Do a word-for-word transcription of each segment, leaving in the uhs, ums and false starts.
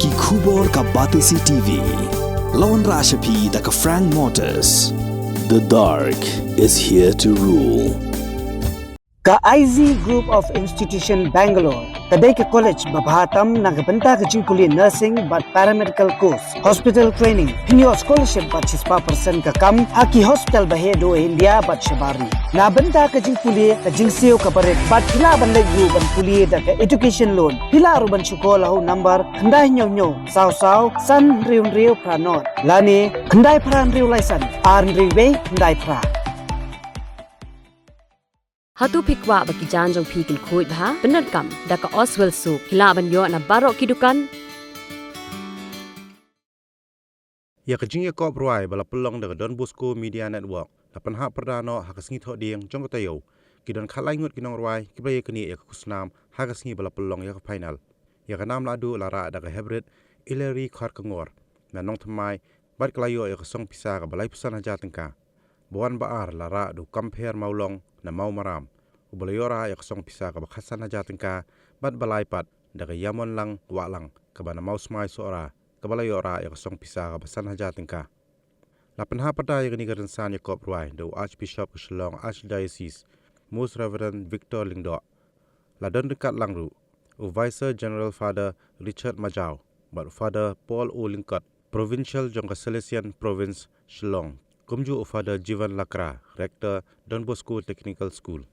Ki khubor ka Batesi T V. La wanrah sha phi da ka Frank Motors. The dark is here to rule. Ka I Z Group of Institution Bangalore ka dei ka college ba bha tam na ka bynta ka jingpule nursing bad paramedical course, hospital training, pynïoh scholarship bad shispah percent ka kam ha ki hospital ba heh duh India bad shabar ri. Na bynta ka jingpule ka jingsiew kaba rit bad phi lah ban leit ruh ban pule da ka education loan. Phi lah ruh ban shu call ha u number khyndai hynñiew hynñiew saw saw san hynriew hynriew phra nod lane khyndai phra hynriew lai san ar hynriew wei khyndai phra. Hato phi kwah ba ki jaiñ jong phi kin khuid bha? Pyndonkam da ka Oswell Soap. Phi lah ban ïoh na baroh ki dukan. Ïa ka jingïakop rwai ba la pynlong da ka Don Bosco Media Network la pynhap pyrda noh ha ka sngi Thohdieng jong ka taïew. Ki don khatlai ngut ki nongrwai kiba la ïaknieh ïa ka khusnam ha ka sngi ba la pynlong ïa ka final. Ïa ka nam lahduh la rah da ka Hybrid Hillary Kharkongor na Nongthymmai bad ka la ïoh ïa ka song pisa kaba laiphew san hajar tyngka. Ba wan ba ar la rah da u Compare Mawlong na Mawmaram, uba la ïoh rah ïa ka song pisa kaba khatsan hajar tyngka, bad ba lai pat da ka Ïamonlang Wahlang kaba na Mawsmai Sohra, kaba la ïoh rah ïa ka song pisa kaba san hajar tyngka. La pynhap pyrda ïa kane ka rynsan ïakop rwai da u Archbishop ka Shillong Archdiocese, Most Reverend Victor Lyngdoh. La don ryngkat lang ruh u Vicar General Father Richard Majaw bad u Father Paul O Lyngkot, Provincial jong ka Salesian Province Shillong, kumjuh u Father Jivan Lakra, Rector Don Bosco Technical School.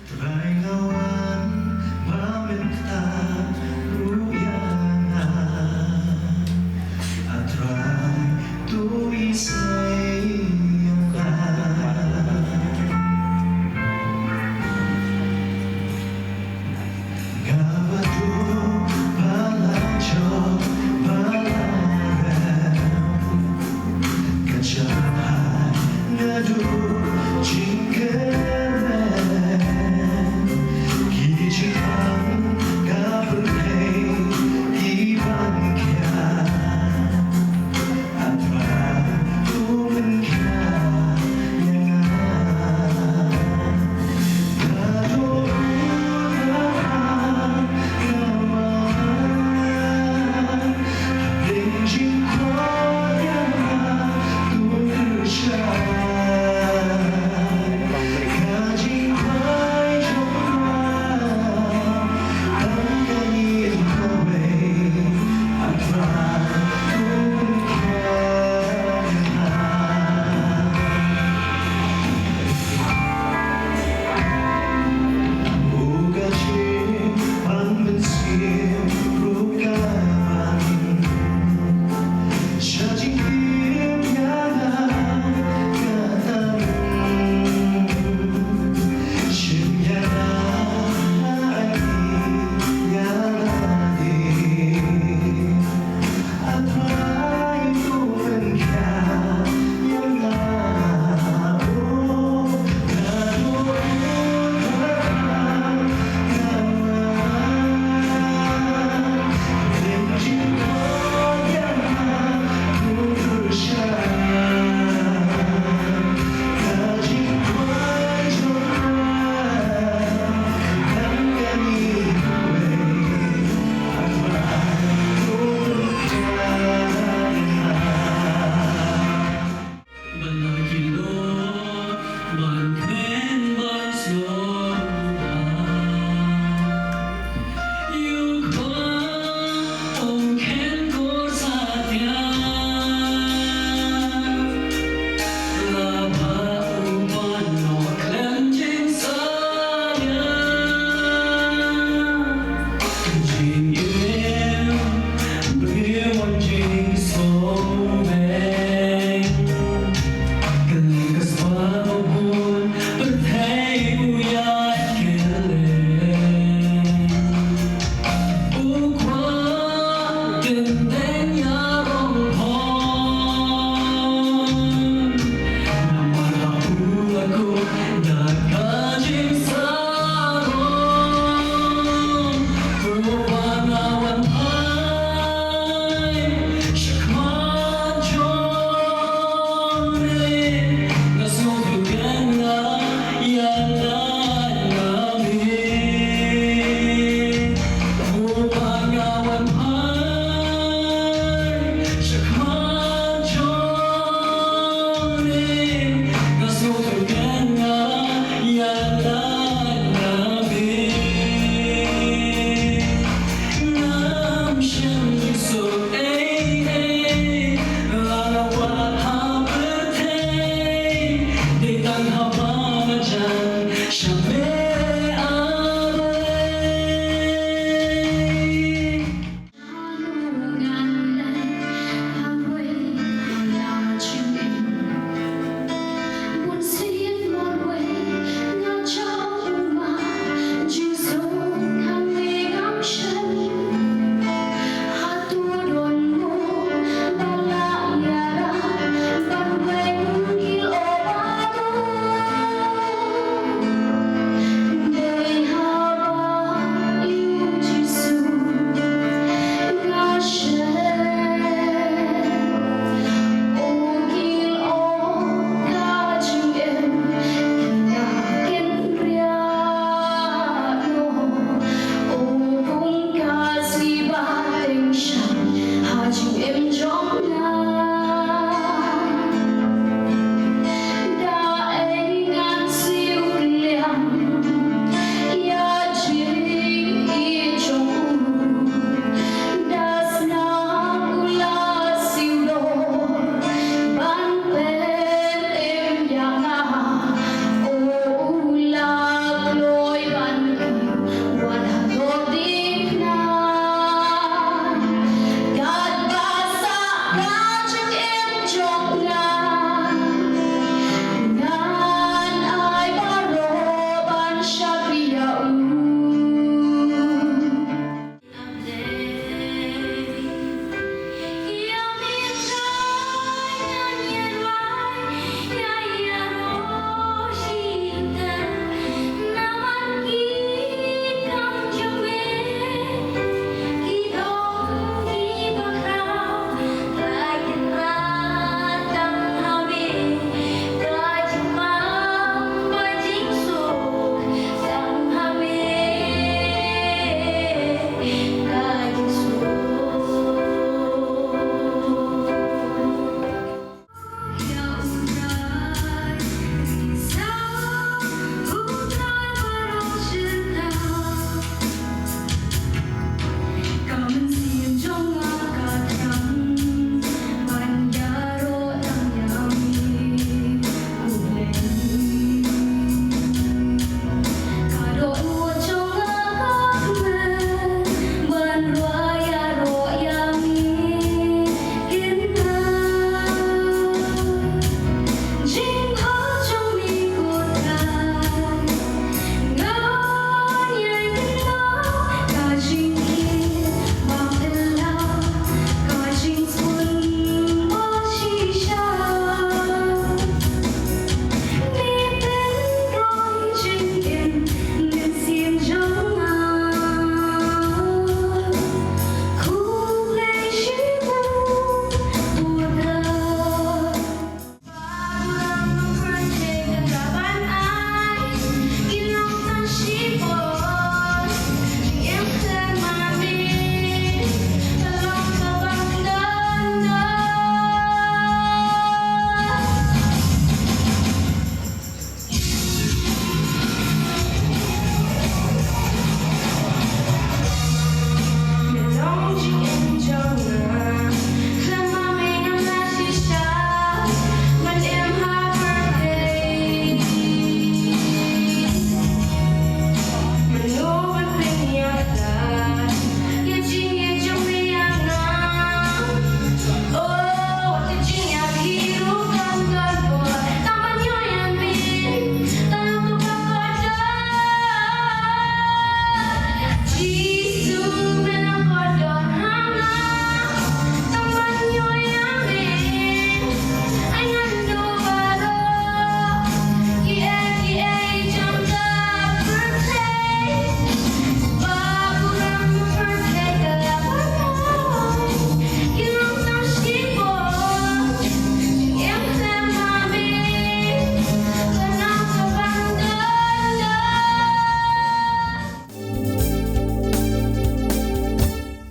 Trai nga wan ba men ktah ruh ïa nga. A Trai, to isynei ïa nga. Nga ba duk ba la jop ba la rem. Ka jingpang naduh jingkyrmen, ki jingpang ka pyrthei ki ban khia. A Trai, to pynkhia ïa nga.